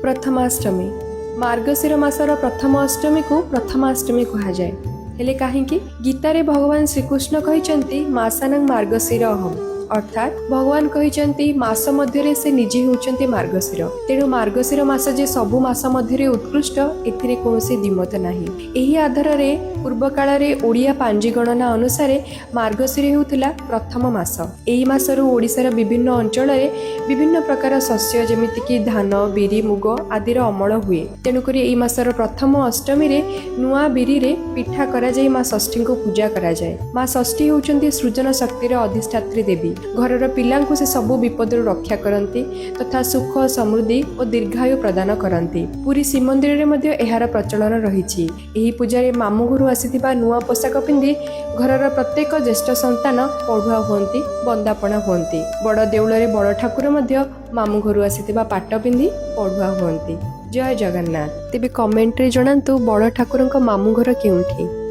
ପ୍ରଥମାଷ୍ଟମୀ। ମାର୍ଗଶିର ମାସର ପ୍ରଥମ ଅଷ୍ଟମୀକୁ ପ୍ରଥମାଷ୍ଟମୀ କୁହାଯାଏ। ହେଲେ କାହିଁକି? ଗୀତାରେ ଭଗବାନ ଶ୍ରୀକୃଷ୍ଣ କହିଛନ୍ତି, "ମାସାନାଂ ମାର୍ଗଶିର ଅହମ୍"। ଅର୍ଥାତ୍ ଭଗବାନ କହିଛନ୍ତି, ମାସ ମଧ୍ୟରେ ସେ ନିଜେ ହେଉଛନ୍ତି ମାର୍ଗଶିର। ତେଣୁ ମାର୍ଗଶିର ମାସ ଯେ ସବୁ ମାସ ମଧ୍ୟରେ ଉତ୍କୃଷ୍ଟ, ଏଥିରେ କୌଣସି ଦ୍ୱିମତ ନାହିଁ। ଏହି ଆଧାରରେ ପୂର୍ବ କାଳରେ ଓଡ଼ିଆ ପାଞ୍ଜି ଗଣନା ଅନୁସାରେ ମାର୍ଗଶିର ହେଉଥିଲା ପ୍ରଥମ ମାସ। ଏହି ମାସରୁ ଓଡ଼ିଶାର ବିଭିନ୍ନ ଅଞ୍ଚଳରେ ବିଭିନ୍ନ ପ୍ରକାର ଶସ୍ୟ, ଯେମିତିକି ଧାନ, ବିରି, ମୁଗ ଆଦିର ଅମଳ ହୁଏ। ତେଣୁକରି ଏହି ମାସର ପ୍ରଥମ ଅଷ୍ଟମୀରେ ନୂଆ ବିରିରେ ପିଠା କରାଯାଇ ମା ଷଷ୍ଠୀଙ୍କୁ ପୂଜା କରାଯାଏ। ମା ଷଷ୍ଠୀ ହେଉଛନ୍ତି ସୃଜନ ଶକ୍ତିର ଅଧିଷ୍ଠାତ୍ରୀ ଦେବୀ। ଘରର ପିଲାଙ୍କୁ ସେ ସବୁ ବିପଦରୁ ରକ୍ଷା କରନ୍ତି ତଥା ସୁଖ, ସମୃଦ୍ଧି ଓ ଦୀର୍ଘାୟୁ ପ୍ରଦାନ କରନ୍ତି। ପୁରୀ ଶ୍ରୀମନ୍ଦିରରେ ମଧ୍ୟ ଏହାର ପ୍ରଚଳନ ରହିଛି। ଏହି ପୂଜାରେ ମାମୁଁ ଘରୁ ଆସିଥିବା ନୂଆ ପୋଷାକ ପିନ୍ଧି ଘରର ପ୍ରତ୍ୟେକ ଜ୍ୟେଷ୍ଠ ସନ୍ତାନ ପଢୁଆ ହୁଅନ୍ତି, ବନ୍ଦାପଣା ହୁଅନ୍ତି। ବଡ଼ ଦେଉଳରେ ବଡ଼ ଠାକୁର ମଧ୍ୟ ମାମୁଁ ଘରୁ ଆସିଥିବା ପାଟ ପିନ୍ଧି ପଢୁଆ ହୁଅନ୍ତି। ଜୟ ଜଗନ୍ନାଥ। ତେବେ କମେଣ୍ଟରେ ଜଣାନ୍ତୁ, ବଡ଼ ଠାକୁରଙ୍କ ମାମୁଁ ଘର କେଉଁଠି?